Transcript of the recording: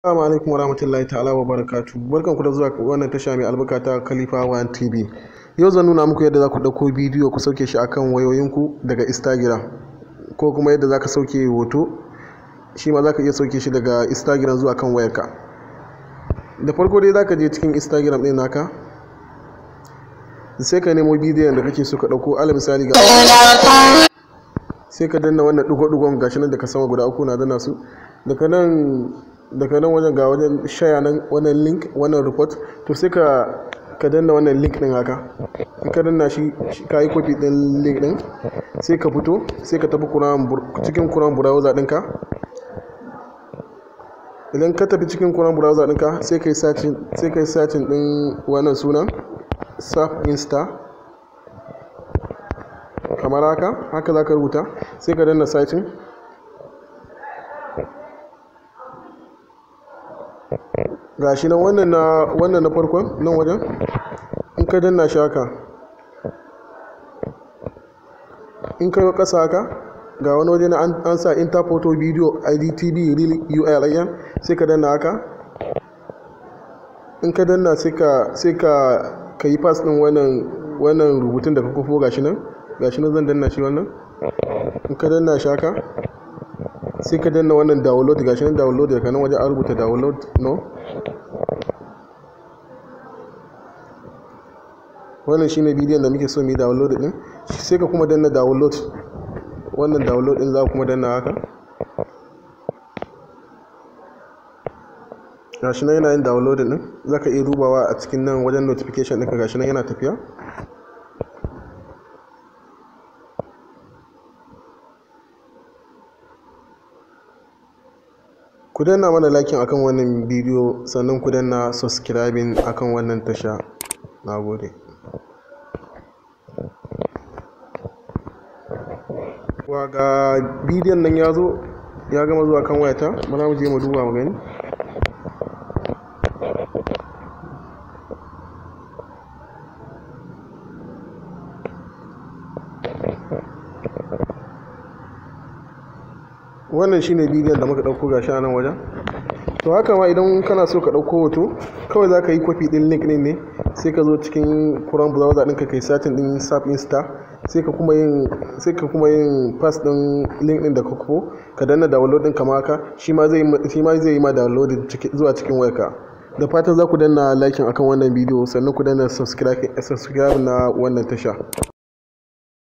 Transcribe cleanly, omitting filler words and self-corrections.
Assalamu alaikum warahmatullahi ta'ala wa barakatu. Barkanku da zuwa wannan tasha mai albarka ta Khalifa One TV. Yau zan nuna muku yadda za ku ɗauko bidiyo ku sauke shi akan wayoyinku daga Instagram, ko kuma yadda za ka sauke hoto, shi ma za ka iya sauke shi daga Instagram zuwa kan wayarka. Da farko dai za ka je cikin Instagram ɗin naka, sai ka nemo bidiyon da kake so ka ɗauko. Alal misali ga, sai ka danna wannan ɗigo-ɗigon gashi nan daga sama guda uku, na danna su. Daga nan wajen ga wajen share nan, wannan link, wannan report. To, sai ka danna wannan link din haka. In ka danna shi, ka yi copy din link din, sai ka fito, sai ka tafi cikin Chrome browser ɗinka. Idan ka tafi cikin Chrome browser ɗinka, sai ka yi searching din wannan sunan Saf Insta kamar haka. Haka za ka rubuta, sai ka danna searching. Gashi nan, wannan na farkon nan wajen. In ka danna shi haka, in ka yi ƙasa haka, ga wani waje na an sa "Enter photo video idtb reel url", sai ka danna haka. In ka danna, sai ka yi paste din wannan rubutun da ka kwafo. Gashi nan, gashi nan, zan danna shi wannan. In ka danna shi haka, sai ka danna wannan download. Gashi nan download, daga nan wajen an rubuta "download now". Wannan shine bidiyon da muke so mu yi download din. Sai ka kuma danna download, wannan download din za ku kuma danna haka. Gashi nan yana yin download din. Za ka iya dubawa a cikin nan wajen notification ɗinka. Gashi nan yana tafiya. Ku danna mana liking akan wannan bidiyo, sannan ku danna subscribing akan wannan tasha. Na gode. Wa ga bidiyon nan ya zo, ya gama zuwa kan wayata. Bara mu je mu duba mu gani. Wannan shine bidiyon da muka dauko, gashi a nan wajen. To, haka ma idan kana so ka dauko hoto, kawai za ka yi copy din link din ne, sai ka zo cikin Chrome browser ɗinka, kai searching din Sap Insta, sai ka kuma yin paste din link din da ka kwafo, ka danna download din kamar haka. Shi ma zai yi ma download zuwa cikin wayarka. Da fatan za ku danna liking akan wannan bidiyo, sannan ku danna subscribe na wannan tasha.